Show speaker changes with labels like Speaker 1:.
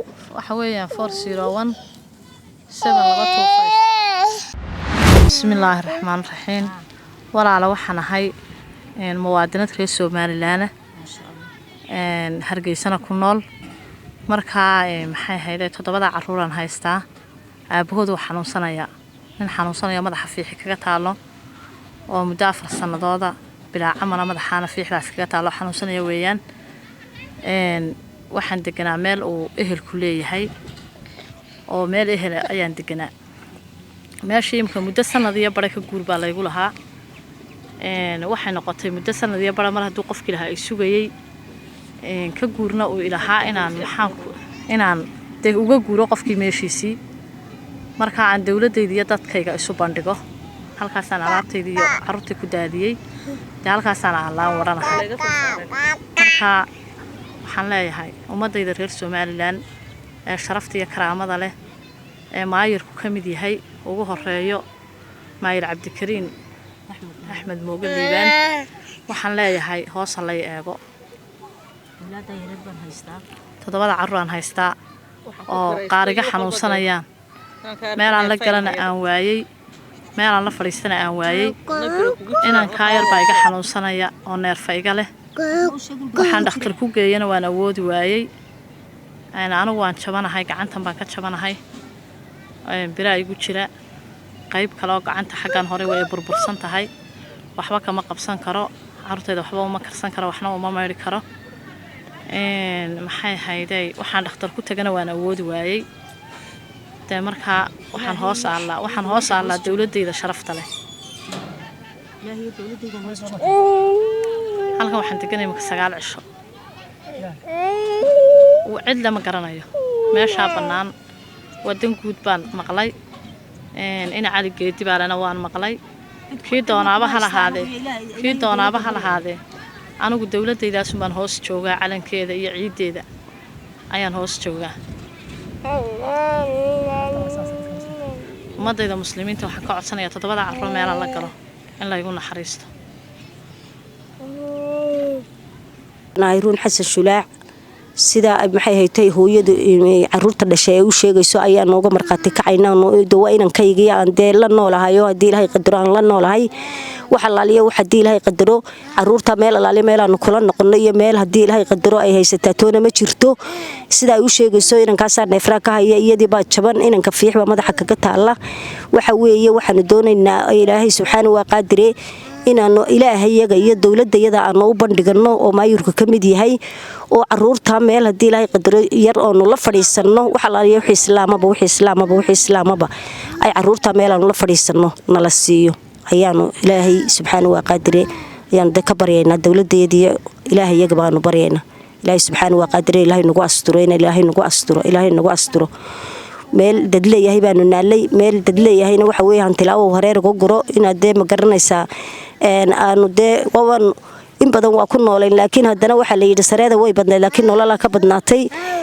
Speaker 1: Waxa weeyaan 4017225. Bismillaahi raxmaan raxiim. Walaala, waxaan ahay muwaadinad reer Somaliland ah, Hargeysana ku nool. Markaa maxay ahayde, toddobada caruuraan haystaa, aabahood wuu xanuunsanayaa, nin xanuunsanaya, madaxa fiixi kaga taalo oo muddo 4 sanadooda bilaa camala, madaxaana fiixdaas kaga taalo, xanuunsanaya weeyaan. Waxaan deganaa meel uu ehelku leeyahay oo meel ehela ayaan deganaa. Meesha imika muddo sanad iyo bare ka guur baa laygu lahaa. Waxay noqotay muddo sanad iyo bara mar hadduu qofkii lahaa ay sugayey ka guurna uu ilahaa, inaan maxaan inaan dee uga guuro qofkii meeshiisii. Marka aan dowladayda iyo dadkayga isu bandhigo, halkaasaan alaabtayda iyo carruurtii ku daadiyey. Dee halkaasaan aan laan waranahay. Marka waxaan leeyahay ummadayda reer Somaliland ee sharafta iyo karaamada leh, ee maayirku ka mid yahay, ugu horeeyo Maayir Cabdikariin Axmed Mooge Liibaan, waxaan leeyahay hoosa lay eego. Toddobada carruuraan haystaa oo qaariga xanuunsanayaan, meelaan la galana aan waayey, meelaan la fadhiistana aan waayey. Inaan kaa yar baa iga xanuunsanaya oo neerfa iga leh. Waxaan dhakhtar ku geeyana waan awoodi waayey. Anigu waan jabanahay, gacantan baan ka jabanahay, biraa igu jira. Qayb kale oo gacanta xaggan hore way burbursan tahay, waxba kama qabsan karo, carruurtayda waxba uma karsan karo, waxna uma maydhi karo. Maxay haydey, waxaan dhakhtar ku tagana waan awoodi waayey. Dee markaa waxaan hoos aallaa dowladayda sharafta leh. Halkan waxaan deganay imika 9 cisho. Cid lama garanayo, meeshaa bannaan wadan guud baan maqlay, ina Cali Geedi baalena waan maqlay. Kii doonaaba ha lahaadee, kii doonaaba ha lahaadee, anigu dowladdaydaasun baan hoos joogaa, calankeeda iyo ciiddeeda ayaan hoos joogaa. Ummadayda muslimiinta waxaan ka codsanayaa toddobada carruur meelaan la galo in laygu naxariisto.
Speaker 2: Ruun Xasan Shulaac, sida maxay haytay hooyadu caruurta dhashay ay u sheegayso ayaa nooga markhaati kacayna. Waa inankaygii aan dee la noolahayo, haddii Ilaahay qadaro aan la noolahay. Wax allaaliya wax haddii Ilaahay qadaro caruurta meel allaaliya meelaanu kula noqono iyo meel haddii Ilaahay qadaro ay haysataa toona ma jirto. Sida ay u sheegayso, inankaasaa neefraa ka haya, iyadii baa jaban, inanka fiix baa madaxa kaga taalla. Waxa weeye, waxaanu doonaynaa Ilaahay subxaana waa qaadire inaanu Ilaahayaga iyo dowladayada aanu u bandhigano, oo maayurka ka mid yahay, oo caruurta meel haddii Ilaahay qadaro yar oonu la fadhiisanno. Wax allaaliya wixii islaamaba, wixii islaamaba, wixii islaamaba ay caruurta meel aanu la fadhiisanno nala siiyo ayaanu Ilaahay subxaana waa qaadire ayaanu de ka baryaynaa. Dowladayadiiyo Ilaahayaga baanu baryaynaa. Ilaahay subxaana waa qaadire, Ilaahay nagu asturo, in Ilaahay nagu asturo, Ilaahay nagu asturo. Meel dad leeyahay baanu naalay, meel dad leeyahayna waxa weeye hantilaawo hareer uga guro inaad dee ma garanaysaa. Aanu dee waan in badan waa ku noolayn, laakiin haddana waxaa la yidhi sareeda way badnayd, laakiin nololaa ka badnaatay.